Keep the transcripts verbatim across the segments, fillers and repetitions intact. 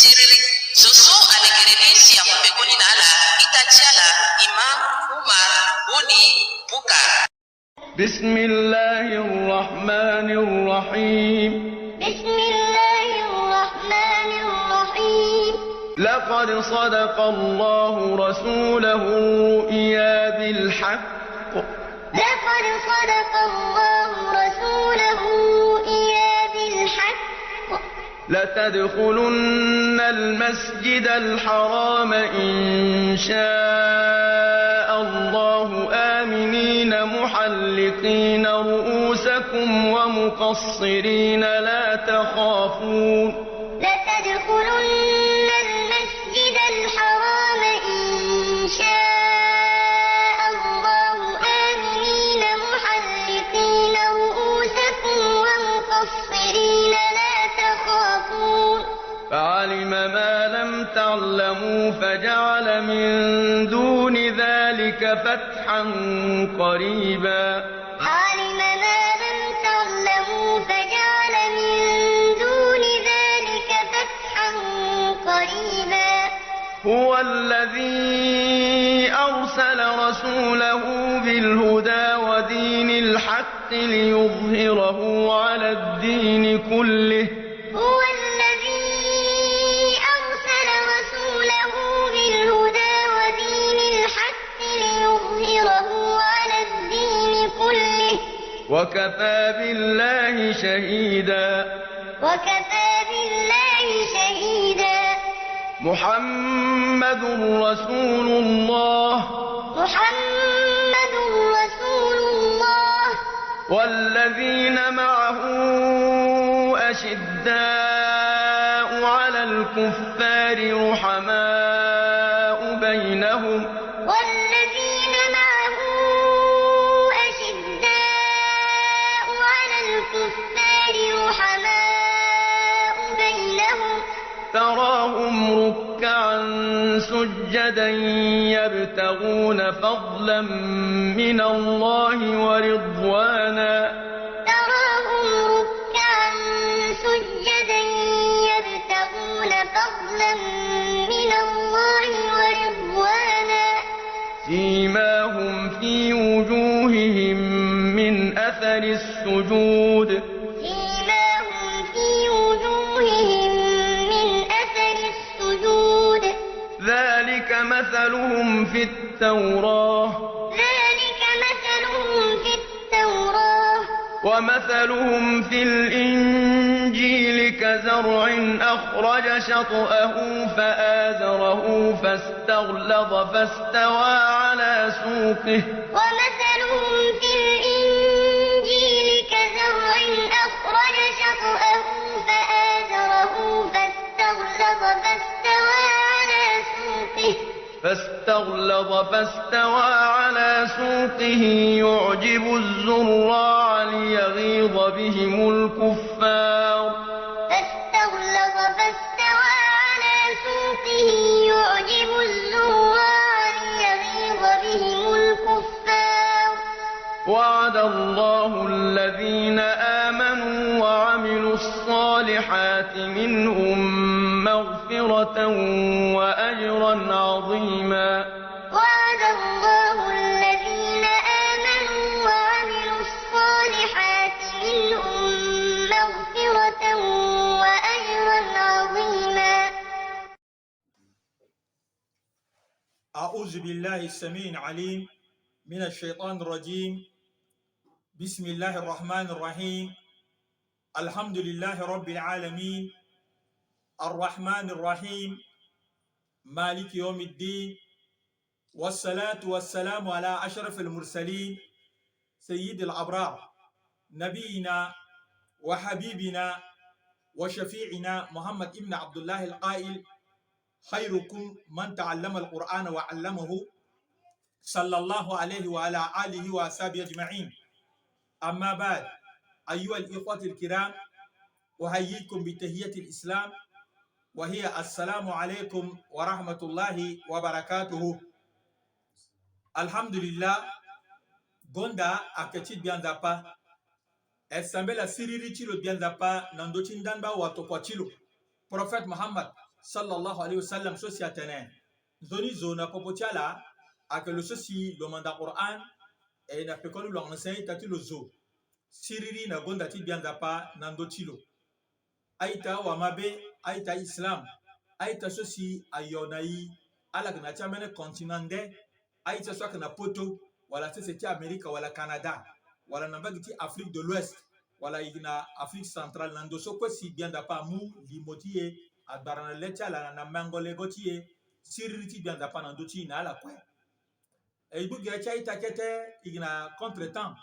Terere. Zo so alekere ni si amu pekoni na ala, ita ti ala, Imam Umar Boni Bukar. بسم الله الرحمن الرحيم. بسم الله الرحمن الرحيم. لقد صدق الله رسوله الرؤيا بالحق. لقد صدق الله رسوله الرؤيا بالحق. لتدخلن المسجد الحرام إن شاء الله آمنين محلقين رؤوسكم ومقصرين لا تخافون. لتدخلن المسجد الحرام إن شاء الله آمنين محلقين رؤوسكم ومقصرين لا تخافون. فعلم ما لم تعلموا فجعل من دون ذلك فتحا قريبا. فعلم ما لم تعلموا فجعل من دون ذلك فتحا قريبا. هو الذي أرسل رسوله بالهدى ودين الحق ليظهره على الدين كله. هو الذي أرسل رسوله بالهدى ودين الحق ليظهره على الدين كله. وكفى بالله شهيدا. وكفى بالله شهيدا. محمد رسول الله. محمد رسول الله. والذين معه أشداء على الكفار رحماء بينهم. والذين معه أشداء على الكفار رحماء بينهم. تراهم ركعا سجدا يبتغون فضلا من الله ورضوانا. تراهم ركعا سجدا يبتغون فضلا من الله ورضوانا. سيماهم في وجوههم من أثر السجود. سيماهم في وجوههم من أثر السجود. ذلك مثلهم في التوراة. ذلك مثلهم في التوراة. ومثلهم في الإنجيل كزرع أخرج شطأه فآزره فاستغلظ فاستوى على سوقه. ومثلهم في الإنجيل كزرع أخرج شطأه فآزره فاستغلظ فاستوى على سوقه. فاستغلظ فاستوى على سوقه يعجب الزراع ليغيظ بهم الكفار. فاستغلظ فاستوى على سوقه يعجب الزراع ليغيظ بهم الكفار. وعد الله الذين آمنوا وعملوا الصالحات منهم مغفرة وأجرا عظيما. وعد الله الذين آمنوا وعملوا الصالحات منهم مغفرة وأجرا عظيما. أعوذ بالله السميع العليم من الشيطان الرجيم. بسم الله الرحمن الرحيم. الحمد لله رب العالمين. الرحمن الرحيم. مالك يوم الدين. والصلاة والسلام على أشرف المرسلين سيد الأبرار نبينا وحبيبنا وشفيعنا محمد ابن عبد الله القائل: خيركم من تعلم القرآن وعلمه، صلى الله عليه وعلى آله وأصحابه أجمعين. أما بعد، أيها الإخوة الكرام، أحييكم بتحية الإسلام، وهي السلام عليكم ورحمة الله وبركاته. Alhamdulillah, gonda ayeke ti Gbia Nzapa. E sambela siriri ti lo Gbia Nzapa na ndö ti ndani baa watokua ti lo, Prophète Muhammad, sallallahu alaihi wasallam so si atene nzoni zo na popo ti ala ayeke lo so si lo manda Qur'an, e na pekoni lo enseigner ita ti lo zo siriri na gonda ti Gbia Nzapa na ndö ti lo. A-ita wamabe, a-ita Islam, a-ita so si ayo na e, ala yeke na ya ti ambeni continent nde, a-ita so ayeke na poto, wala sese ti Amerika, wala Canada, wala na mbage ti Afrique de l'Ouest, wala e yeke na Afrique centrale, na ndo so kue si Gbia Nzapa amu limo ti e, agbara na le ti ala na mango lego ti e, siriri ti Gbia Nzapa na ndö ti e na ala kue. E gbu gere ti a-ita kete, e yeke na contretemps.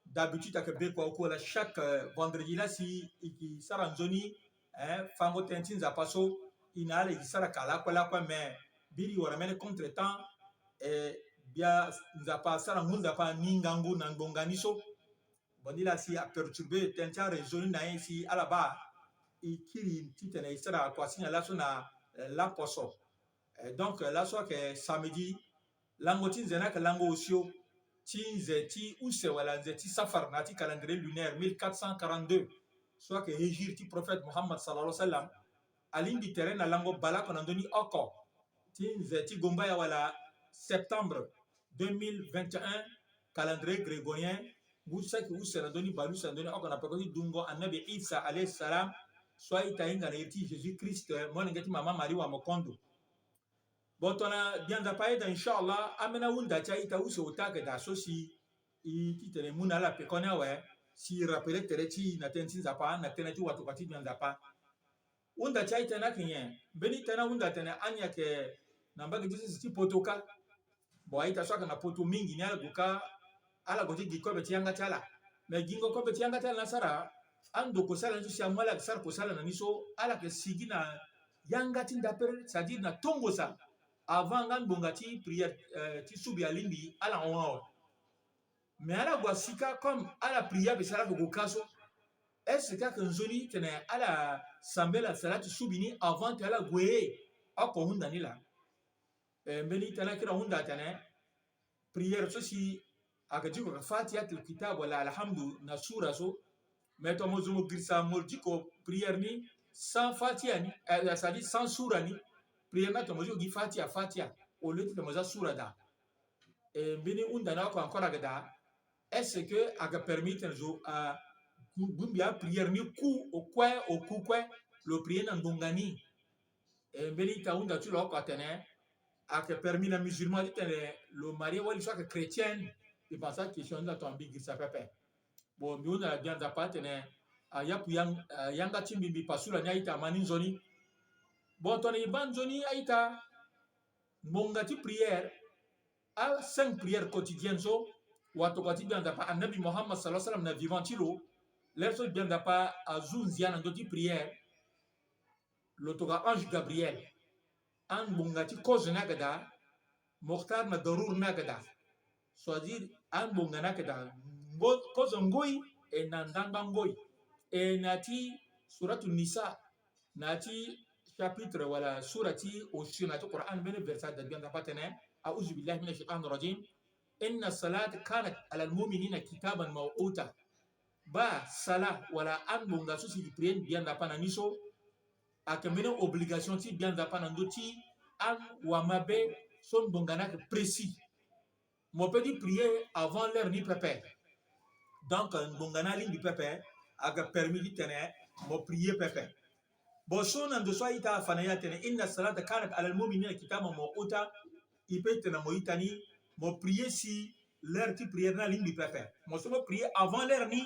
D'habitude ayeke be kua oku wala chaque, euh, vendredi laa si e yeke sara nzoni, eh, fango tënë ti Nzapa so, e na ala e yeke sara ka lakue lakue, mais biri e wara mbeni contretemps, eh, Gbia Nzapa asara ngu Nzapa ni ngangu na ngbonga ni so. Bon, ni laa si aperturbe tënë ti aréseau ni na ye si ala baa e kiri titene e sara kua si na laso na, eh, laposo. Eh, donc, eh, laso ayeke samedi, lango ti nze ni ayeke lango osio ti nze ti use wala nze ti safar na ya ti calendrier lunaire mille quatre cent quarante-deux, so ayeke hégire ti prophète Muhammad sallallahu alaihi wasallam. Alingbi tere na lango baleoko na ndö ni oko ti nze ti gombaya wala septembre deux mille vingt et un, calendrier grégorien, ngu saki use na ndö ni baleuse na ndö ni oko na peko ti dungo Annabi Isa alayhi salam, so a-ita ahinga na iri ti Jésus Christ, molenge ti mama Marie wa mokondo. Bon, tongana Gbia Nzapa ayeda, inshallah, ambeni ahunda ti a-ita use ota ayeke daa so si e titene e mu na ala peko ni awe, si e rappeler tere ti e na tënë ti Nzapa na tënë ti watokua ti Gbia Nzapa. Hunda ti a-ita ni ayeke nyen? Mbeni ita ni ahunda atene ani ayeke na mbage ti sese ti poto kâ. Bon, a-ita so ayeke na poto mingi ni ala gue kâ, ala gue ti gi kobe ti yanga ti ala. Mais gingo kobe ti yanga ti ala ni asara, ando kosala ni so si amu ala yeke sara kosala na ni so, ala yeke sigi na yanga ti ndapere, c'est-à-dire na tongosa, avant nga ngbonga ti prière, eh, ti subi alingbi ala hon awe. Mais ala gue asi kâ, comme ala prière be sara ake gue kâ so, est-ce que ayeke nzoni titene ala sambela salati subi ni avant ti ala gue? Oko hunda ni laa. Eh, mbeni ita ni akiri ahunda atene prière so si ayeke diko ka Fatihatul Kitab wala Alhamdu na sura so. Mais tongana mo zo mo girisa mo diko prière ni sans Fatiha ni, eh, c'est-à-dire sans sura ni, prière ni atene mo diko gi Fatiha, Fatiha, au lieu ti tene mo za sura daa. Eh, mbeni hunda ni oko encore ayeke daa. Est-ce que ayeke permis titene zo, ah, bongbi aprière ni ku okue oku kue, lo prier na ngbonga ni? Eh, mbeni ita hunda ti lo oko atene ayeke permis na musulman titene lo marier wali so ayeke chrétienne? Mbi pense question ni la tongana mbi girisa pepe. Bon, mbi hunda na Gbia Nzapa atene ayapu yang-, ah, yanga ti mbi, mbi pasula ni a-ita ama ni nzoni. Bon, tongana e baa nzoni a-ita, ngbonga ti prière, a cinq prières quotidiennes so watokua ti Gbia Nzapa Annabi Muhammad sallallahu alaihi wasallam na vivant ti lo, l'heure so Gbia Nzapa azu nzia na ndö ti prière, lo tokua ange Gabriel. Angbonga ti kozo ni ayeke daa, Mokhtar na Darour ni ayeke daa. C'est-à-dire angbonga ni ayeke daa, ngo-, kozo ngoi, e na ndangba ngoi. E na ya ti Suratu Nisa, na ya ti chapitre wala sura ti osio na ya ti Qur'an, mbeni verset da Gbia Nzapa atene, أعوذ بالله من الشيطان الرجيم، إن الصلاة كانت على المؤمنين كتابا موقوتا. Baa sala wala angbonga so si e prier Gbia Nzapa na ni so, ayeke mbeni obligation ti Gbia Nzapa na ndö ti awamabe so ngbonga ni ayeke précis. Mo peut ti prier avant l'heure ni pepe. Donc ngbonga ni alingbi pepe, ayeke permis titene mo prier pepe. Bon, so na ndo so a-ita afa na e atene, إن الصلاة كانت على المؤمنين كتابا موقوتا, e peut tene mo ita ni, mo prier si l'heure ti prière ni alingbi pepe. Mo so mo prier avant l'heure ni,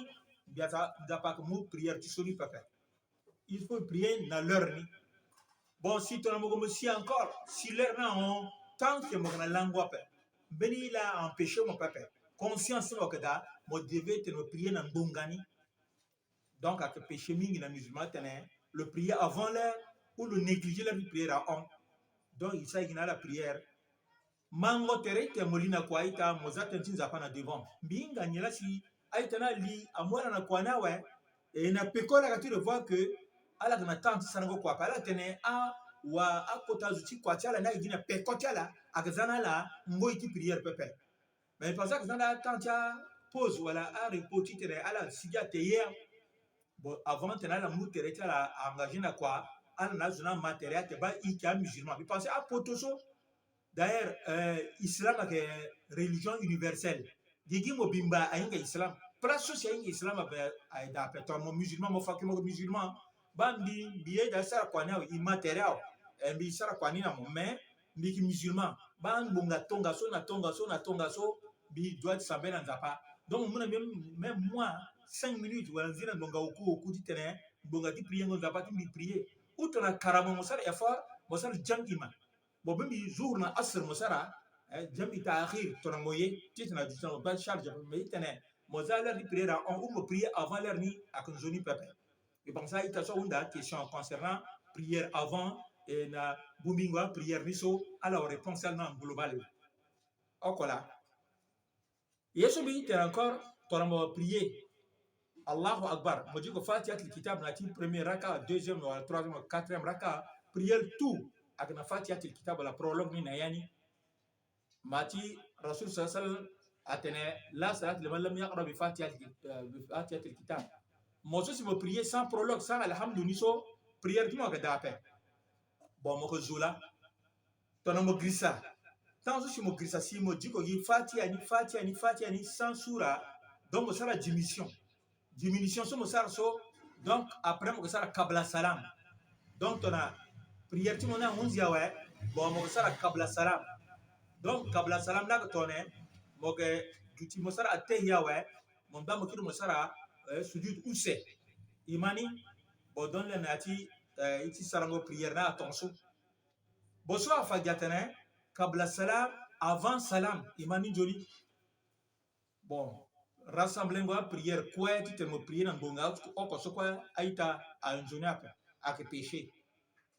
Gbia Nzapa ayeke mu prière ti so ni pepe. Il faut prier na l'heure ni. Bon, si tongana mo gue mo si encore, si l'heure ni ahon, tant que mo yeke na lango ape, mbeni laa a empêcher mo pepe. Conscience ti mo yeke daa, mo devait tene mo prier na ngbonga ni. Donc ayeke péché mingi na musulman titene lo prier avant l'heure ou lo négliger l'heure ti prière ahon. Donc e sara e gi na ala prière. Mango tere ti tene mo li na kua a-ita, mo za tënë ti Nzapa na devant. Mbi hinga nyen laa si a-ita ni ali amu ala na kua ni awe. E na peko laa ka ti revoir que ala yeke na temps ti sarango kua ape, ala tene awa akota zo ti kua ti ala ni ayeke gi na peko ti ala, ayeke za na ala ngoi ti prière pepe. Mais mbi pense ayeke za na ala temps ti apause wala arepos titene ala sigi ate ye. Bon, avant titene ala mu tere ti ala a-engagé na kua, ala na azo ni amatériel ate baa i yeke amusulman. Mbi pense apoto so. D'ailleurs, euh, islam ayeke religion universelle. Gigi mobimba ahinga islam. Place so si ahinga islam ape, aye daa ape. Tongana mo musulman, mo fa ke mo yeke musulman. Baa mbi, mbi ye daa sara kua ni awe, i ma tere awe. Eh, mbi sara kua ni na mo, mais mbi yeke musulman. Baa ngbonga tongaso na tongaso na tongaso, mbi doit ti sambela Nzapa. Donc mo mu na mbi même moi cinq minutes wala nzila ngbonga oku oku titene ngbonga ti prier ngo Nzapa ti mbi prier. Ou tongana karama mo sara effort, mo sara jam ima. Mo bongbi zuhur na asr mo sara, eh, jam ti taakhir tongana mo ye, titene aduti na mo baa charge ape. Mais titene mo za l'heure ti prière ahon ou mo prier avant l'heure ni, ayeke nzoni pepe. Mbi pense a-ita so ahunda question concernant prière avant, eh, na bongbingo aprière ni so, ala wara réponse ala ni en global. Oko laa. Ye so mbi tene encore, tongana mo prier Allahu Akbar, mo diko Fatihatil Kitab na ya ti premier raka, deuxième wala troisième wala quatrième raka, prière tout ayeke na Fatihatil Kitab wala prologue ni na ya ni. Ma ti Rasul sallallahu alayhi wa sallam atene, la salata liman lam yaqra bi Fatihatil, euh, bi Fatihatil Kitab. Mo so si mo prier sans prologue, sans alhamdu ni so, prière ti mo ayeke daa ape. Bon, mo yeke zo laa. Tongana mo girisa, temps so si mo girisa si mo diko gi Fatiha ni, Fatiha ni, Fatiha ni sans sura, donc mo sara diminution. Diminution so mo sara so, donc après mo yeke sara kabla salam. Donc tongana prière ti mo ni ahunzi awe, bon mo yeke sara kabla salam. Donc kabla salam ni ayeke tongana mo yeke duti mo sara attahiya awe, mo nda mo kiri mo sara, eh, sujud use. I ma ni, bon donc le na ya ti, eh, i ti sarango prière ni atongaso. Bon so afa gi atene kabla salam, avant salam, i ma ni nzoni. Bon, rassemblengo aprière kue titene mo prier na ngbonga oko so kue, a-ita, anzoni ape, ayeke péché.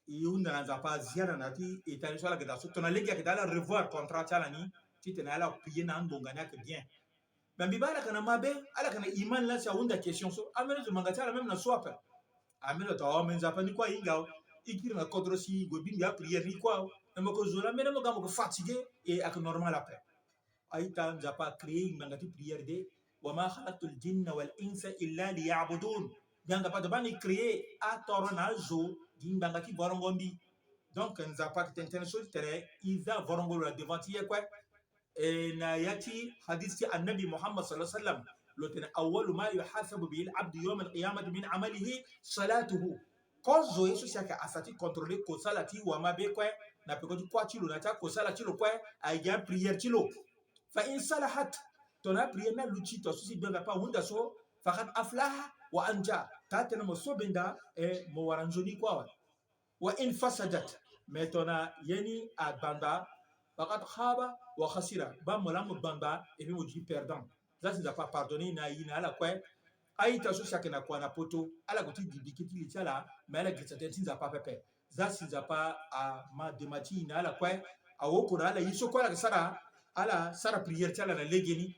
E hunda na Nzapa ziara na ya ti état ni so ala yeke daa so. Tongana lege ayeke daa, ala revoir contrat ti ala ni titene ala prier na angbonga ni ayeke bien. Me mbi baa ala yeke na mabe, ala yeke na iman laa si ahunda question so. Ambeni zo manga ti ala même na so ape. Ambeni zo atene, oh, me Nzapa ni kue ahinga o. I kiri na kodro si i gue bingbi aprière ni kue o. Me mo yeke zo laa, ambeni mo ga mo yeke fatigué, e ayeke normal ape. A-ita, Nzapa acréé ngbanga ti prière de. Wa ma khalaqtul jinna wal insa illa liya'budun. Gbia Nzapa ate baa ni créé atoro na azo gi ngbanga ti vorongo mbi. Donc Nzapa ayeke tene tënë so ti tene i za vorongo lo na devant ti ye kue. E na ya ti hadith ti Annabi Muhammad sallallahu alaihi wasallam, lo tene, awwalu ma yuhasabu bihi al-abdu yawma al-qiyamati min amalihi salatuhu. Kozo ye so si ayeke asa ti contrôler kosala ti wamabe kue na peko ti kuâ ti lo na ya ti akosala ti lo kue, ayeke aprière ti lo. Fa in salahat, tongana aprière ni aluti, tongaso si Gbia Nzapa ahunda so, faqad aflaha wa anja, taa tënë mo so benda, eh, mo wara nzoni kue awe. Wa in fasadat, me tongana ye ni agbangba, faqad khaba wa khasira, baa mo laa mo gbangba, et puis mo duti perdant. Za si Nzapa apardonné i na i na ala kue. A-ita so si ayeke na kua na poto, ala gue ti dibiki ti li ti ala, me ala girisa tënë ti Nzapa pepe. Za si Nzapa ama dema ti i na ala kue, awoko na ala ye so kue ala yeke sara, ala sara prière ti ala na legeni.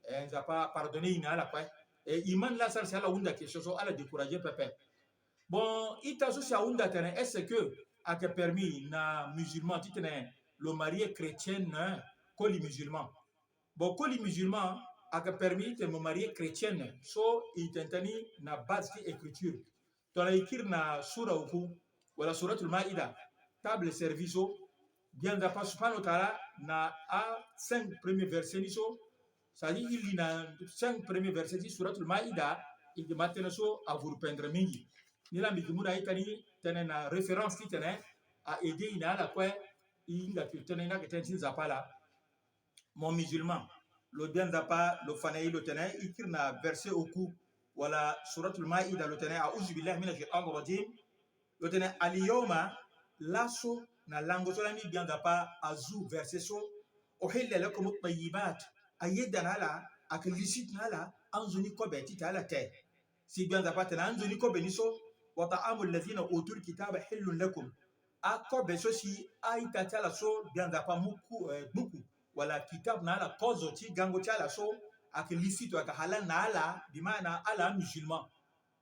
Eh, Nzapa apardonné i na ala kue. Eh, iman laa asara si ala hunda question so, ala découragé pepe. Bon, ita so si ahunda tene, est-ce que ayeke permis na musulman titene lo marié chrétienne, eh, koli musulman? Bon, koli musulman ayeke permis titene mo marié chrétienne so i tene tënë ni na base ti écriture. Tongana i kiri na sura oku, wala Suratul Maida, table servie so, Gbia Nzapa subhanahu wa taala na a cinq premier verset ni so, c'est-à-dire i li na cinq premier verset ti Suratul Maida, i gi ma tënë so avuru pendere mingi. Ni laa mbi gi mu na a-ita ni tënë na référence titene a aidé i na ala kue, i hinga titene tënë ni ayeke tënë ti Nzapa laa. Mo musulman, lo Gbia Nzapa lo fa na i, lo tene, i kiri na verset oku, wala Suratul Maida, lo tene, auzu billahi mina shaitan rajim. Lo tene, al yawma, laso na lango so lani Gbia Nzapa azu verset so, uhilla lakum at-tayyibat, ayeda na ala, ayeke licite na ala anzoni kobe titene ala te. Si Gbia Nzapa atene anzoni kobe ni so, wa ta'amu alladhina utul kitaba hillun lakum. Akobe so si a-ita ti ala so Gbia Nzapa amu ku, eh, gbuku, wala kitab na ala, kozo ti gango ti ala so, ayeke licite, ayeke halal na ala, bimaana ala amusulman.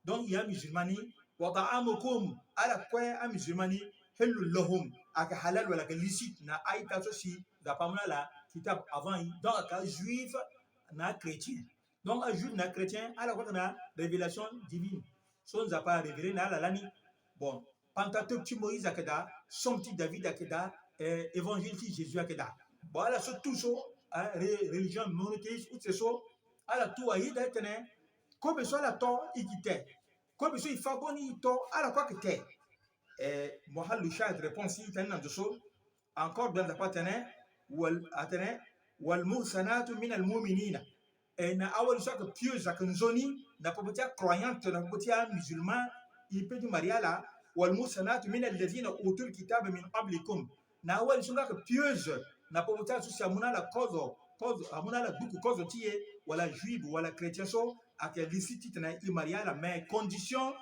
Donc i amusulman ni, wa ta'amukum, ala kue amusulman ni, hillun lahum, ayeke halal wala ayeke licite na a-ita so si Nzapa amu na ala kitab avant i. Donc ayeke ajuif na achrétien. Donc ajuif na achrétien, ala kue ayeke na révélation divine so Nzapa arévélé na ala lani. Bon, Pentateuque ti Moïse ayeke daa, Somme ti David ayeke daa, eh, Évangile ti Jésus ayeke daa. Bon, ala so tout so, eh, re-, religion monothéiste use so, ala tout ayeda ti tene kobe so ala to e gi te, kobe so e fa boni e to, ala kue ayeke te. Eh, Mohallu Shahid réponse ti e tene na ndo so. Encore, Gbia Nzapa atene, wal-, atene, wal muhsanatu min al muminina. E na awali so ayeke pieuse, ayeke nzoni na popo ti acroyante, na popo ti amusulman, e peut ti marie ala. Wal muhsanatu min alladhina utul kitaba min qablikum. Na awali so nga ayeke pieuse na popo ti azo so si amu na ala kozo, kozo, amu na ala gbuku kozo ti e, wala juive, wala chrétien so, ayeke licite titene e marie ala, mais condition,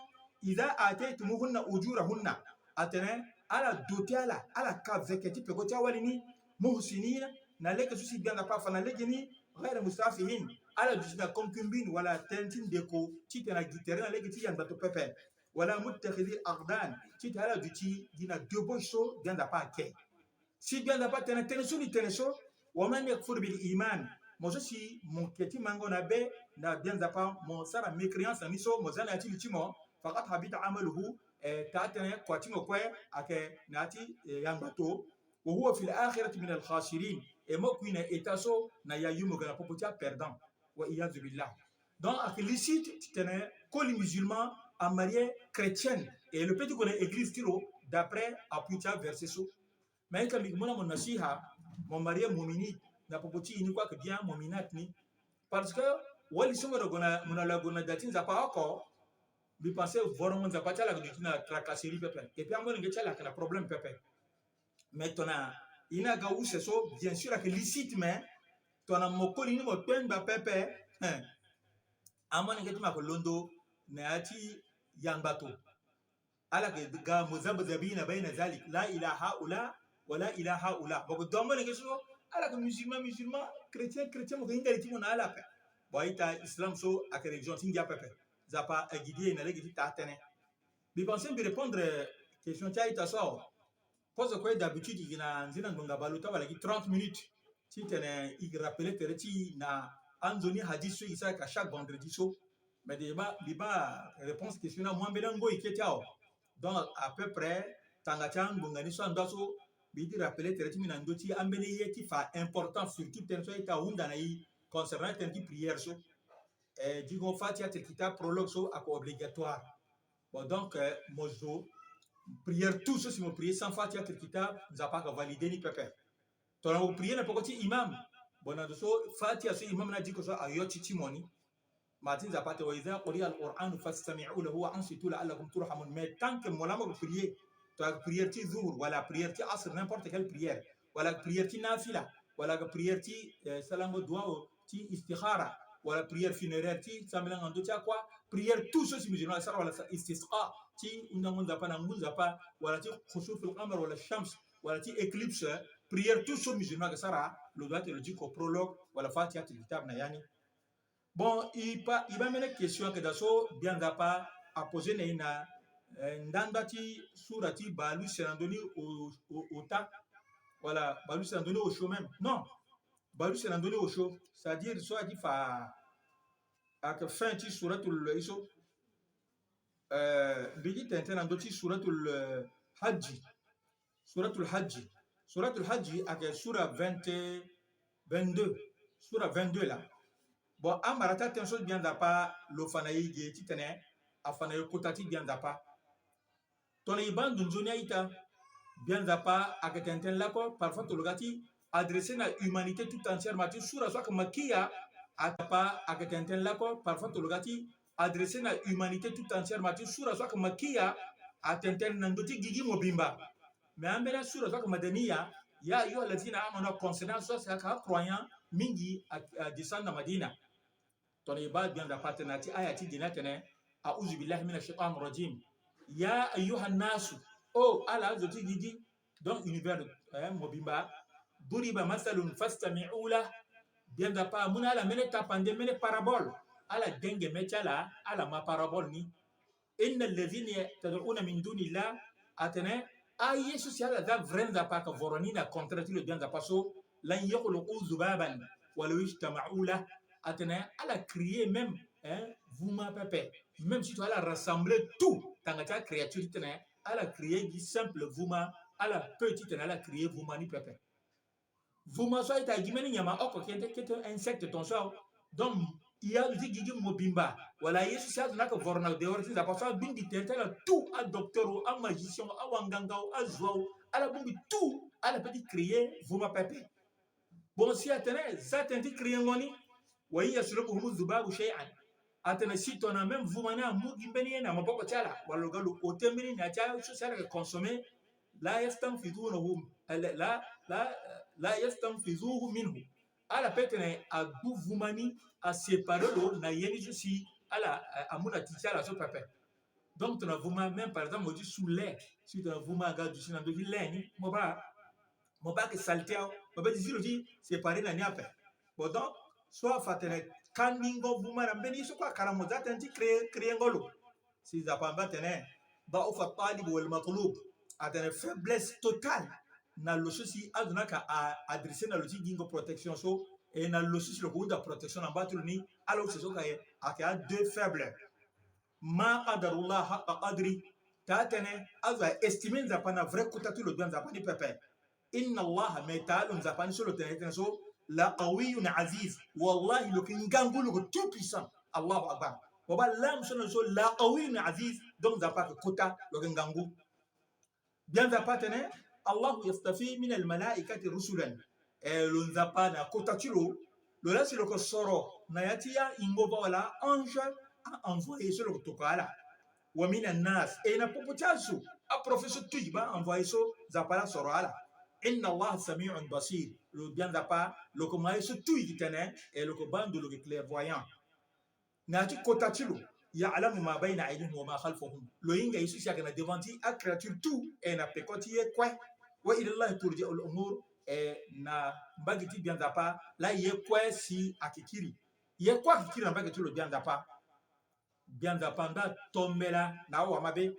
idha ataytumuhunna ujurahunna. Atene, ala dote ala, ala ka veke ti peko ti awali ni, muhsinina, na lege so si Gbia Nzapa afa na lege ni, ghayra musafihin, ala duti na concubine wala tënë ti ndeko, titene a gi tere na lege ti yangbato pepe, wala muttakhidhi akhdan, titene ala duti gi na débauche so Gbia Nzapa ake. Si Gbia Nzapa atene tënë so ni tene so, wa man yakfur bil iman, mo so si mo ke ti mango na be na Gbia Nzapa, mo sara mécréance na ni so, mo za na ya ti li ti mo, faqad habita amaluhu, eh, taa tënë kua ti mo kue ayeke na ya ti, eh, yangbato. Wa huwa fil akhirati min al khasirin. E mo kui na état so na ya yumo ga na popo ti aperdant. Wa iyadhu billah. Donc ayeke licite titene koli musulman amarie chrétienne, e lo peut ti gue na église ti lo d'après appui ti averset so. Mais ita mbi ke mu na mo nasiha, mo marie muminit na popo ti e ni kue ayeke bien, muminat ni. Parce que wali so mo na gue na, mo na lo ague na da ti Nzapa oko, mbi pense vorongo Nzapa ti ala ayeke duti na tracasserie pepe. Et puis amolenge ti ala ayeke na problème pepe. Mais tongana e ni aga use so, bien sûr ayeke licite, mais tongana mo koli ni mo kpengba pepe, hein, amolenge ti mo ayeke londo na ya ti yangbato. Ala yeke ga muzabzabina bayna zalik, la ila haula wala ila haula. Mo yeke do amolenge so, ala yeke musulman musulman, chrétien chrétien, mo yeke hinga li ti mo na ala ape. Bon, a-ita, islam so ayeke religion ti ngia pepe. Nzapa aguide e na lege ti taa tënë. Mbi pense mbi répondre question ti a-ita so awe. Kozo kue d'habitude e gi na nzena ngbonga bale ota wala gi trente minutes titene e rappeler tere ti e na anzoni hadith so e sara ka chaque vendredi so. Mais mbi baa, mbi baa réponse question ni amu ambeni angoi kete awe. Donc à peu près tanga ti angbonga ni so anda so, mbi ti rappeler tere ti mbi na ndö ti ambeni ye ti fa important, surtout tënë so a-ita ahunda na e concernant tënë ti prière so. Eh, digo Fatihatul Kitab prologue so ayeke obligatoire. Bon, donc, eh, mo zo prière tout so si mo prier sans Fatihatul Kitab, Nzapa ayeke valider ni pepe. Tongana mo prier na peko ti imam, bon, na ndo so Fatiha so imam ni adiko so ayo ti ti mo ni. Ma ti Nzapa atene, wa idha quriya al-Qur'anu fastami'u lahu wa ansitu la'allakum turhamun. Mais tant que mo laa mo yeke prier, to ayeke prière ti Zuhur wala prière ti Asr, n'importe quelle prière, wala prière ti nafila, wala prière ti, eh, salango duwao ti istikhara, wala prière funéraire ti sambelango na ndö ti akua, prière tout so si musulman asara, wala sa istisqa ti hundango Nzapa na ngu Nzapa, wala ti khusuful qamar wala shams, wala ti éclipse, prière tout so musulman ayeke sara, lo doit ti lo diko prologue wala Fatihatul Kitab na ya ni. Bon, e pa, e baa mbeni question ayeke daa so Gbia Nzapa aposer na e na, eh, ndanda ti sura ti bale use na ndö ni o, o, ota. Wala bale use na ndö ni osio même. Non. Bale use na ndö ni osio. C'est-à-dire so adi fa ayeke fin ti suratul, eh, so, eh, mbi ti tene tënë na ndö ti suratul, eh, Hajji. Suratul Hajji. Suratul Hajji ayeke sura vingt, vingt-deux. Sura vingt-deux laa. Bon, ambara ti atënë so Gbia Nzapa lo fa na e ge titene afa na e kota ti Gbia Nzapa. Tongana e baa ndo nzoni a-ita, Gbia Nzapa ayeke tene tënë lakue, parfois tologa ti adresser na humanité tout entière, ma ti sura so ayeke makiya, a Nzapa ayeke tene tënë lakue, parfois tologa ti adresser na humanité tout entière, ma ti sura so ayeke makiya, atene tënë na ndö ti gigi mobimba. Mais ambeni asura so ayeke madaniya, ya ayyuha alladhina amanu, aconcerné azo so ayeke acroyant mingi, a, adescendre na Madina. Tongana e baa Gbia Nzapa atene na ya ti aya ti de ni atene, a'udhu billahi mina shaitan rajim. Ya ayyuha nnasu, o ala azo ti gigi, donc univers, eh, mobimba. Duriba masalun fastami'u lah. Gbia Nzapa amu na ala mbeni tapande, mbeni parabole. Ala denge mê ti ala, ala ma parabole ni. Inna alladhina tad'una min dunillah, atene aye so si ala za vrai Nzapa ayeke voro ni na contraire ti lo Gbia Nzapa so, lan yakhluqu dhubaban walaw ijtama'u lah. Atene ala créer même, hein, vuma pepe. Même si to ala rassembler tout tanga ti acréature titene ala créer gi simple vuma, ala peut titene ala créer vuma ni pepe. Vuma so aita gi mbeni nyama oko kete kete, insecte ton so. Donc i azo ti gigi mobimba wala ye so si azo ni ayeke voro na dehors ti Nzapa so abongbi tere ti ala tout, adocteur o, amagicien o, awanganga o, azo o, ala bongbi tout, ala peut ti créer vuma pepe. Bon, si atene za tene ti créer ngo ni, wa in yaslubuhum dhubabu shay'an. Atene si tongana même vuma ni amu gi mbeni ye na maboko ti ala, wala lo ga lo ôter mbeni na ya ti aye so si ala yeke consommer, la yastanfidhunahu, la, la, la, la yastanfidhuhu minhu. Ala peut tene agbu vuma ni, aséparer lo na ye ni so si ala, eh, amu na ti ti ala so pepe. Donc tongana vuma, même par exemple mo ti su lait, si tongana vuma aga duti na ndö ti lait ni, mo baa, mo baa ayeke saleté awe, mo peut ti zi lo ti séparer na ni ape. Bon, donc so afa atene kandingo vuma na mbeni ye so kue akara mo za tënë ti créer, créer ngo lo. Si Nzapa amba atene, ضعف الطالب والمطلوب. Atene faiblesse totale na lo so si azo ni ayeke a, adresser na lo ti gingo protection so, e na lo so si lo yeke hunda protection na mba ti lo ni, ala use so ka ye, ayeke a deux faible. Ma qadarullah haqqa qadri. Taa tënë azo a estimer Nzapa na vrai kota ti lo gbia Nzapa ni pepe. Inna Allah, mais taa lo Nzapa ni so lo tene tënë so, la qawiyun aziz. Wallahi lo yeke ngangu, lo yeke tout puissant. Allahu akbar. Mo baa lam so na lo so, la qawiyun aziz. Donc Nzapa ayeke kota, lo yeke ngangu. Gbia Nzapa atene, Allahu yastafi min almalaikati rusulan. E lo Nzapa na kota ti lo, lo laa si lo yeke soro na ya ti ahingova wala ange, a-envoyé so lo yeke tokua ala. Wa min annas, e na popo ti azo, aprophète so tugi baa envoyé so Nzapa laa soro ala. Inna Allah samiun basir. Lo gbia Nzapa lo yeke ma ye so tugi tene, e lo yeke baa ndo, lo yeke clairvoyant. Na ya ti kota ti lo, ya'lamu ma bayna aydihim wa ma khalfahum. Lo hinga ye so si ayeke na devant ti acréature tout, e na peko ti ye kue. Wa ila Allahi turja'ul umur, e na mbage ti gbia Nzapa laa ye kue si ayeke kiri. Ye kue ayeke kiri na mbage ti lo gbia Nzapa. Gbia Nzapa ndo atombela na awamabe.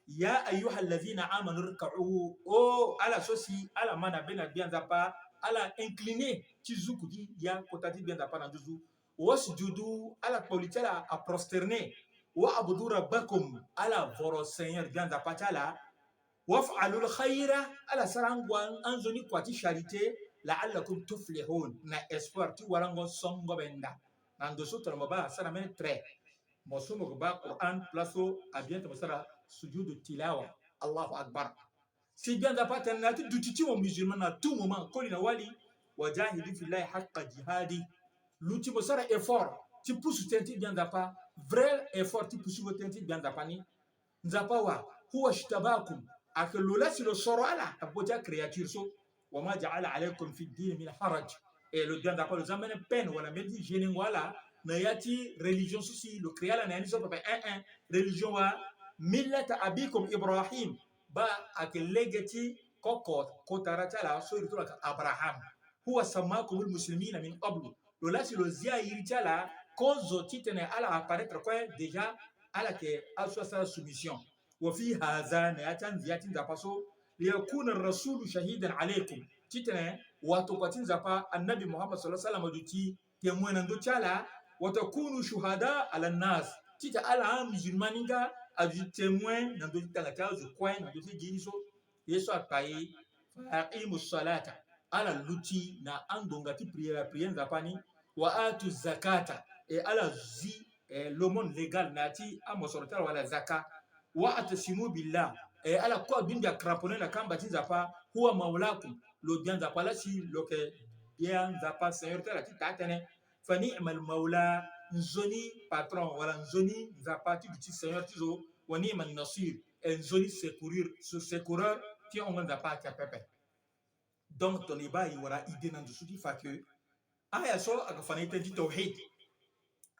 Ya ayyuha alladhina amanu rka'u. O ala so si ala ma na be na gbia Nzapa, ala incliner ti zuku ti ya kota ti gbia Nzapa na nduzu. Wasjudu, ala kpoli ti ala aprosterner. Wa'budu rabbakum, ala voro Seigneur gbia Nzapa ti ala. Waf'alul khaira, ala sara angua anzoni kua ti charité. La'allakum tuflihun, na espoir ti warango songo benda. Na ndo so tongana mo baa asara mbeni trait. Mo so mo yeke baa Qur'an place so, a bien ti mo sara sujudu tilawa. Allahu akbar. Si gbia Nzapa atene na ya ti duti ti mo musulman na tout moment, koli na wali, wa jahidu fillahi haqqa jihadi. Luti mo sara effort ti pusu tënë ti gbia Nzapa, vrai effort ti pusu tënë ti gbia Nzapa ni. Nzapa wa, huwa ijtabakum, ayeke lo laa si lo soro ala na popo ti acréature so. Wa ma ja'ala alaykum fi ddini min haraj. E lo gbia Nzapa lo za mbeni peine wala mbeni ti gelengo ala na ya ti religion so si lo créer ala na ya ni so pepe, eh, eh. Religion wa millata abikum Ibrahim. Baa ayeke lege ti koko kotara ti ala so iri ti lo ayeke Abraham. Huwa sammakumul muslimina min qablu. Lo laa si lo zia iri ti ala kozo titene ala apparaître kue déjà, ala yeke azo so asara soumission. Wa fi hadha, na ya ti andia ti Nzapa so, liyakuna rasulu shahidan alaykum, titene watokua ti Nzapa, Annabi Muhammad sallallahu alaihi wasallam, aduti témoin na ndö ti ala, wa takunu shuhada ala nnas, titene ala amusulman ni nga aduti témoin na ndö ti tanga ti azo kue na ndö ti gi ni so. Ye so akpa e, fa aqimu salata, ala luti na angbonga ti prière, aprière Nzapa ni. Wa atu zakata, e ala zi, e, l'aumône légale na ya ti amosoro ti ala wala zaka. Wa'tasimu billah, e ala kue abingbi acramponner na kamba ti Nzapa. Huwa maulakum, lo gbia Nzapa laa si lo yeke gbia Nzapa, Seigneur ti ala ti taa tënë. Fa ni'mal maula, nzoni patron wala nzoni Nzapa ti duti Seigneur ti zo. Wa ni'man nasir, e nzoni secourir, so secoureur ti hongo Nzapa ake apepe. Donc tongana e baa e wara idée na ndo so ti fa que aya so ayeke fa na e tënë ti tawhid.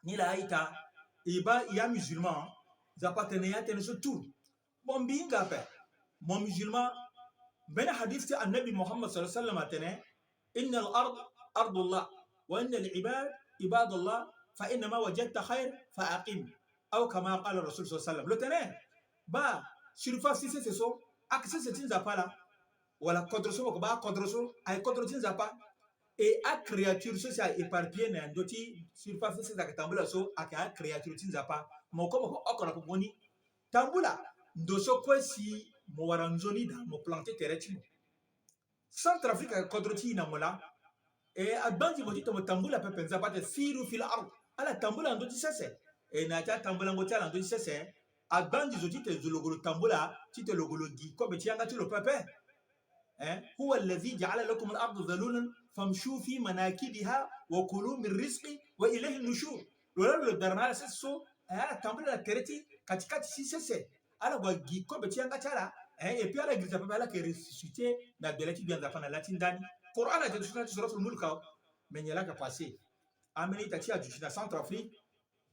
Nilaa a-ita, e baa e amusulman, Nzapa atene ya tënë so tout. Bon, mbi hinga ape, mo musulman, mbeni hadith ti Annabi Muhammad sallallahu alaihi wasallam atene, inna al ard ardullah, wa inna al ibad ibadullah, fa aina ma wajadta khair fa aqim. Aw kama qala Rasul sallallahu alaihi wasallam. Lo tene, baa surface ti sese so, ayeke sese ti Nzapa laa. Wala kodro so mo yeke baa akodro so, ayeke kodro ti Nzapa. E acréature so si a éparpillé na ndö ti surface ti sese ayeke tambula so, ayeke acréature ti Nzapa. Mo kue mo yeke oko na popo ni. Tambula, ndo so kue si mo wara nzoni daa mo plante tere ti mo. Centrafrique ayeke kodro ti e na mo laa. E, agbanzi mo titene mo tambula pepe. Nzapa atene siru fil ard. Ala tambula na ndö ti sese. E, na ya ti atambulango ti ala na ndö ti sese, agbanzi zo titene zo lo gue lo tambula titene lo gue lo gi kobe ti yanga ti lo pepe. Eh, huwa alladhi ja'ala lakum al-arda dhalulan famshu fi manakibiha wa kulu min rizqi wa ilayhi nushur. Lo laa lo dara na ala sese so, eh, ala tambula na tere ti katikati ti sese. Ala gue gi kobe ti yanga ti ala, eh, et puis ala girisa pepe, ala yeke ressuscité na gbele ti Gbia Nzapa na la ti ndani. Qur'an atene so na ya ti Suratul Mulk awe. Mais nyen laa ayeke passé? Ambeni ita ti e aduti na Centrafrique.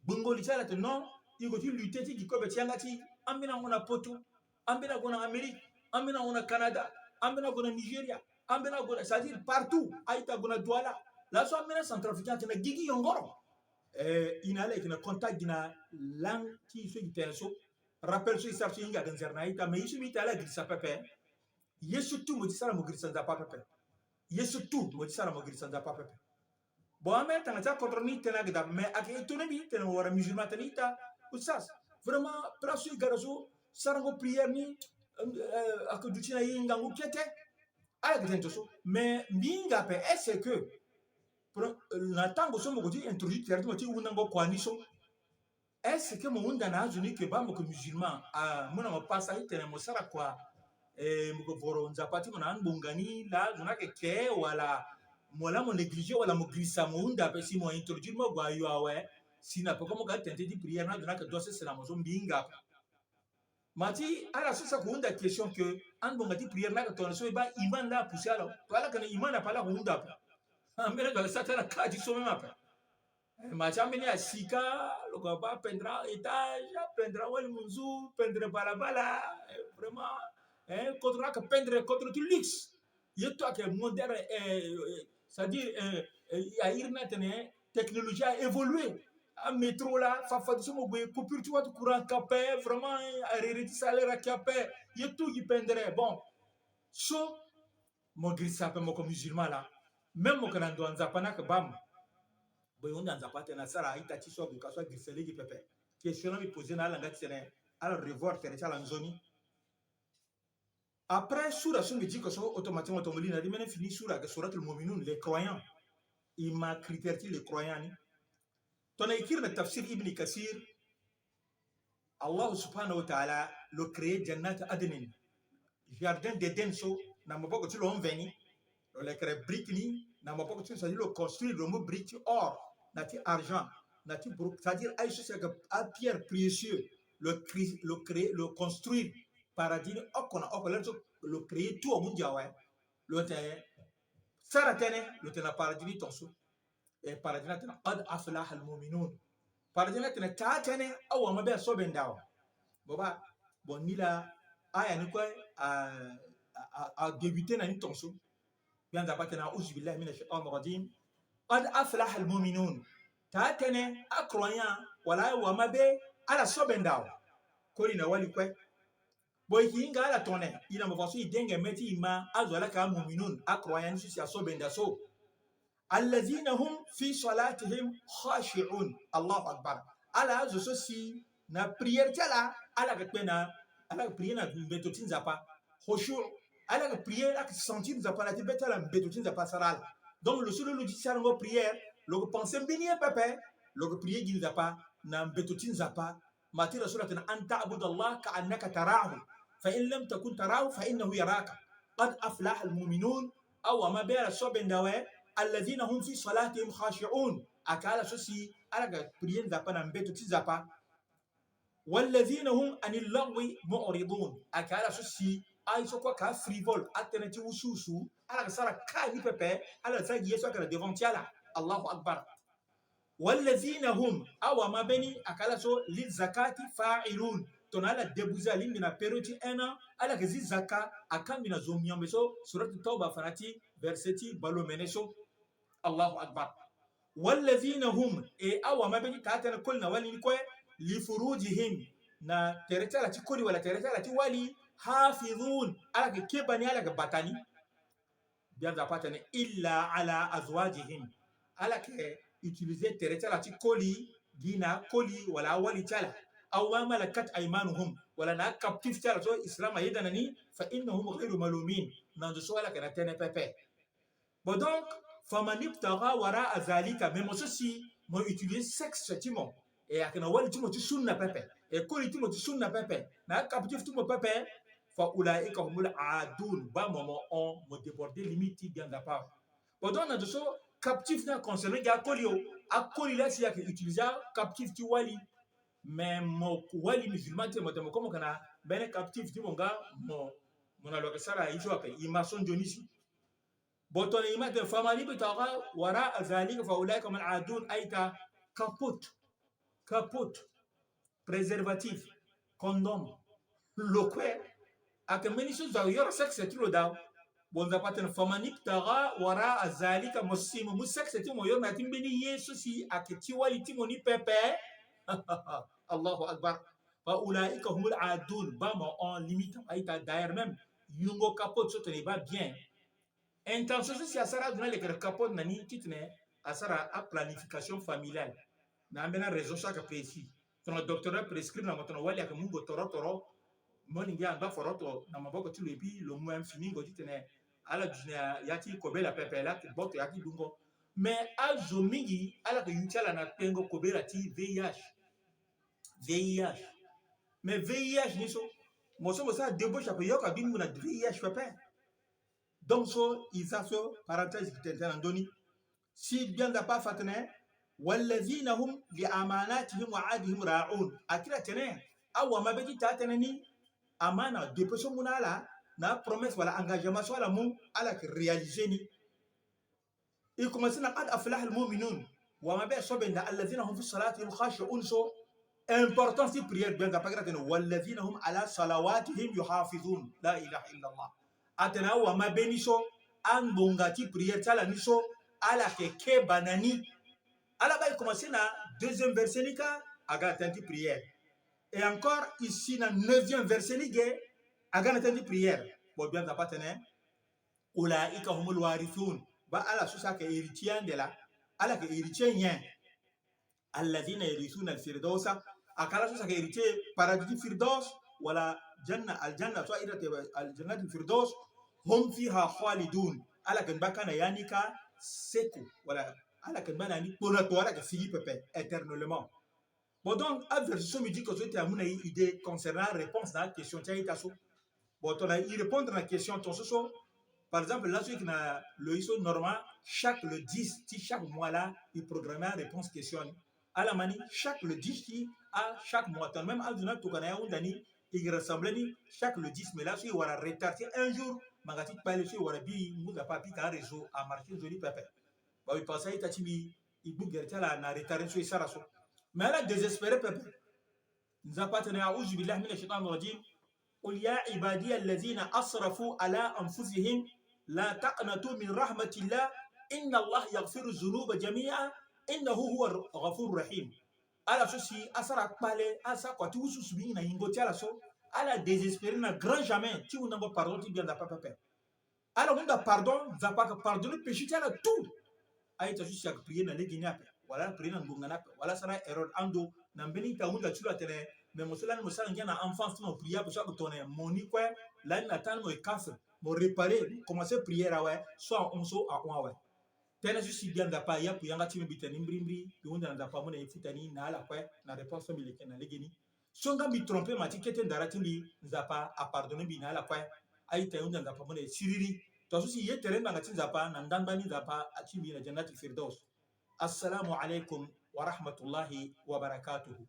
Gbungo li ti ala atene non, e gue ti lutter ti gi kobe ti yanga ti e. Ambeni ague na poto, ambeni ague na Amérique, ambeni ague na Canada, ambeni ague na Nigeria, ambeni ague na, c'est-à-dire partout. A-ita ague na Douala. Laso ambeni acentrafricain atene na gigi yongoro. Eh, e na ala e yeke na contact gi na langue ti e so e tene so. Rappel so e sara so e hinga ayeke nzere na a-ita, mais e so mbi ita ala girisa pepe. Ye so tout mo ti sara mo girisa Nzapa pepe. Ye so tout mo ti sara mo girisa Nzapa pepe. Bon, ambeni tanga ti akodro ni tene ayeke daa, mais ayeke étonné mbi tene mo wara musulman atene ita, oustaz, vraiment place so e ga daa so, sarango prière ni, euh, ayeke duti na e ngangu kete. Ala yeke tene tongaso. Mais mbi hinga ape, est-ce que pro-, na tango so mo gue ti introduire tere ti mo ti hundango kua ni so, est-ce que mo hunda na azo ni ke baa mo ke musulman, ah, mu na mo pasa ti tene mo sara kua, eh, mo ke voro Nzapa ti mo na angbonga ni laa azo ni ayeke ke, wala mo laa mo négligé, wala mo girisa mo hunda ape si mo introduire mo ague ayo awe, si na peko mo ga ti tene ti prière ni azo ni ayeke dua sese na mo so, mbi hinga ape. Ma ti ala so si ayeke hunda question ke angbonga ti prière ni ayeke tongana so e baa imam laa apoussé ala, to ala yeke na imam ape ala yeke hunda ape. Ambeni azo ala sara ti ala ka ti so même ape. Eh, ma ti ambeni asika, lo ga baa apendre étage, apendre awali munzu, pendre balabala, eh, vraiment, eh, kodro ayeke pendre kodro ti luxe. Ye tout ayeke moderne, eh, eh, c'est-à-dire, eh, eh, a iri ni atene technologie a évolué. Amétro laa, fafade so mo gue, coupure ti wâ ti courant ayeke ape, vraiment, eh, arere ti salaire ayeke ape. Ye tout gi pendre. Bon, so mo girisa ape mo ko musulman laa. Même mo yeke na ndo ya Nzapa ni ayeke baa mo. Bon, e hunda Nzapa atene asara a-ita ti so ague ka so agirisa lege pepe. Question ni mbi posé na ala nga ti tene ala revoir tere ti ala nzoni. Après sura so mbi diko so, automatiquement tongana mo li na li, mbeni fini sura ayeke Suratul Muminun, les croyants. E ma critère ti les croyants ni. Tongana e kiri na tafsir Ibn Kathir, Allah subhanahu wa ta'ala lo créé Jannat Adnin, jardin d'Éden so, na maboko ti lo mveni. Lo lekere brique ni na maboko ti lo, c'est-à-dire lo construire, lo mu brique ti or, na ti argent, na ti bro-, c'est-à-dire aye so si ayeke apierre précieux, lo cri-, lo créé, lo construire paradis ni oko na oko. Lere so lo créé tout amundia awe. Lo tene sara tënë, lo tene na paradis ni tongaso. E paradis ni atene qad aflaha al muminun. Paradis ni atene taa tënë, awamabe aso benda awe. Bon, ba, bon, ni laa aya ni kue a, a, a, a débuté na ni tongaso. Gbia Nzapa atene, auzu billahi mina shaitan rajim. Qad aflaha al muminun. Taa tënë, acroyant wala awamabe ala so benda awe. Koli na wali kue. Bon, e yeke hinga ala tongana nyen? E na mo façon e dengue me ti e ma azo ala yeke amuminun, acroyant ni so si aso benda so. Allazina hum fi salatihim khashi'un. Allahu akbar. Ala azo so si na prière ti ala, ala yeke kpe na, ala yeke prier na mbeto ti Nzapa. Khushu'. Ala yeke prier, ala yeke sentir Nzapa na ya ti be ti ala, mbeto ti Nzapa asara ala. Donc lo so lo luti ti sarango prière, lo yeke pensé mbeni ye pepe, lo yeke prier gi Nzapa na mbeto ti Nzapa. Ma ti Rasul atene, an ta'buda Allah ka annaka tarahu, fa in lam takun tarahu fa innahu yaraka. Qad aflaha al muminun. Awamabe ala so benda awe. Alladhina hum fi salatihim khashi'un. Ayeke ala so si ala yeke prier Nzapa na mbeto ti Nzapa. Walladhina hum anil laghwi mu'ridun. Ayeke ala so si aye so kue ayeke afrivole, atënë ti wusuwusu, ala yeke sara ka ni pepe, ala yeke sara gi ye so ayeke na devant ti ala. Allahu akbar. Walladhina hum, awamabe ni ayeke ala so lil zakati fa'ilun. Tongana ala déboursé alingbi na période ti un an, ala yeke zi zaka, akangbi na zo miombe so, Surat Tauba afa na ya ti verset ti bale omene so. Allahu akbar. Walladhina hum, e awamabe ni taa tënë koli na wali ni kue, li furujihim, na tere ti ala ti koli wala tere ti ala ti wali, hafidhun, ala yeke keba ni, ala yeke bata ni. Gbia Nzapa atene, illa ala azwajihim. Ala yeke utiliser tere ti ala ti koli gi na akoli wala awali ti ala. أو ما ملكت أيمانهم, wala na acaptif ti ala so Islam ayeda na ni, فإنهم غير ملومين, na ndo so ala yeke na tënë pepe. Bon, donc, فمن ابتغى وراء ذلك, mais mo so si mo utiliser sexe ti mo, e ayeke na wali ti mo ti sunna pepe, e koli ti mo ti sunna pepe, na acaptif ti mo pepe, فأولئك هم العادون, baa mo, mo hon, mo déborder limite ti Gbia Nzapa. Bon, donc, na ndo so captif ni aconcerner gi akoli o, akoli laa si ayeke utiliser acaptif ti wali. Mais mo wali musulman ti mo tene mo komo yeke na mbeni captif ti mo nga mo, mo na lo yeke sara ye so ape, e ma so nzoni si. Bon, tongana e ma tene, فمن ابتغى وراء ذلك فأولئك هم العادون, a-ita, capote, capote, préservatif, condom, lo kue, ayeke mbeni so zo ayeke yoro sexe ti lo daa. Bon, Nzapa atene, فمن ابتغى وراء ذلك, mo si mo mu sexe ti mo yoro na ya ti mbeni ye so si ayeke ti wali ti mo ni pepe. Allahu Akbar. فأولئك هم العادون, baa mo hon, limite, a-ita. D'ailleurs même, yungo capote so tene e baa bien. Intention so si asara azo ni aleke na capote na ni titene asara aplanification familiale na ambeni araison so ayeke précis. Tongana docteur aprescrire na mo tongana wali ayeke mungo toro toro, mo lingi angba foroto na maboko ti lo, et puis lo mu infiningo titene ala duti na ya ti kobela pepe, ala yeke boto ya ti dungo. Mais azo mingi ala yeke yu ti ala na kpengo kobela ti V I H. V I H. Mais V I H ni so, mo so mo sara débauche ape, yo ka bi ngu na V I H pepe. Donc so e za so parenthèse gi tene tene na ndö ni. Si Gbia Nzapa afa atene, والذين هم لأماناتهم وعهدهم راعون. Akiri atene awamabe ti taa tënë ni, amana, dépôt so amu na ala, na promesse wala engagement so ala mu, ala yeke réaliser ni. E commencer na قد أفلح المؤمنون. Wamabe so benda, الذين هم في صلاتهم خاشعون so, importance ti prière, Gbia Nzapa akiri atene, والذين هم على صلواتهم يحافظون. لا إله إلا الله. Atene awamabe ni so, angbonga ti prière ti ala ni so, ala yeke keba na ni. Ala baa e commencer na deuxième verset ni kâ, aga na tënë ti prière. Et encore, e si na neuvième verset ni ge, aga na tënë ti prière. Bon, Gbia Nzapa atene, أولئك هم الوارثون. Baa ala so si ayeke héritier ande laa, ala yeke héritier nyen? الذين يرثون الفردوس. Ayeke ala so si ayeke héritier paradis ti Firdaus, wala janna, aljanna so a iri atene aljanna ti Firdaus, هم فيها خالدون. Ala yeke ngba kâ na ya ni kâ seko, wala ala yeke ngba na ya ni kpona to, ala yeke sigi pepe éternellement. Bon, donc averset so mbi diko so ti amu na e idée concernant réponse na question ti a-ita so. Bon, tongana e répondre na question tongaso so, par exemple laso e yeke na lo ye so, normal chaque le dix ti chaque mois laa e programmer aréponse question ni. Ala ma ni chaque le dix ti a chaque mois. Tongana même azo ni atokua na ya ahunda ni, e rassembler ni chaque le dix, mais laso e wara retard ti un jour. Ngbanga ti kpale so e wara bi, ngu Nzapa apika aréseau amarcher nzoni pepe. Ba e pasa a-ita ti mbi, e gbu gere ti ala na retard so e sara so. Mais ala désespérer pepe. Nzapa atene, أعوذ بالله من الشيطان الرجيم. قل يا عبادي الذين أسرفوا على أنفسهم لا تقنطوا من رحمة الله إن الله يغفر الذنوب جميعا إنه هو الغفور الرحيم. Ala so si asara kpale, asara kua ti wusuwusu mingi na yingo ti ala so, ala désespérer na grand jamais ti hundango pardon ti Gbia Nzapa pepe. Ala hunda pardon, Nzapa ayeke pardonner péché ti ala tout. A-ita so si ayeke prier na lege ni ape, wala ala prier na ngbonga ni ape, wala asara erreur ando na mbeni ita hunda ti lo atene, mais mo so lani mo sara ngia na enfance ti mo, prier ape so ayeke tongana mo ni kue, lani na temps ni mo ye kafre, mo réparer, mo commencer prière awe, so ahon so ahon awe. Tënë so si Gbia Nzapa a yapu yanga ti mbi, mbi tene ni mbirimbiri, mbi hunda na Nzapa amu na e futa ni na ala kue na réponse so mbi leke na lege ni. So nga mbi tromper ma ti kete ndara ti mbi, Nzapa apardonner mbi na ala kue. A-ita, e hunda Nzapa amu na e siriri. Tongaso si e ye tere ngbanga ti Nzapa na ndangba ni, Nzapa atie mbi na Jannat Firdaus. Assalamu alaikum wa rahmatullahi wa barakatuhu.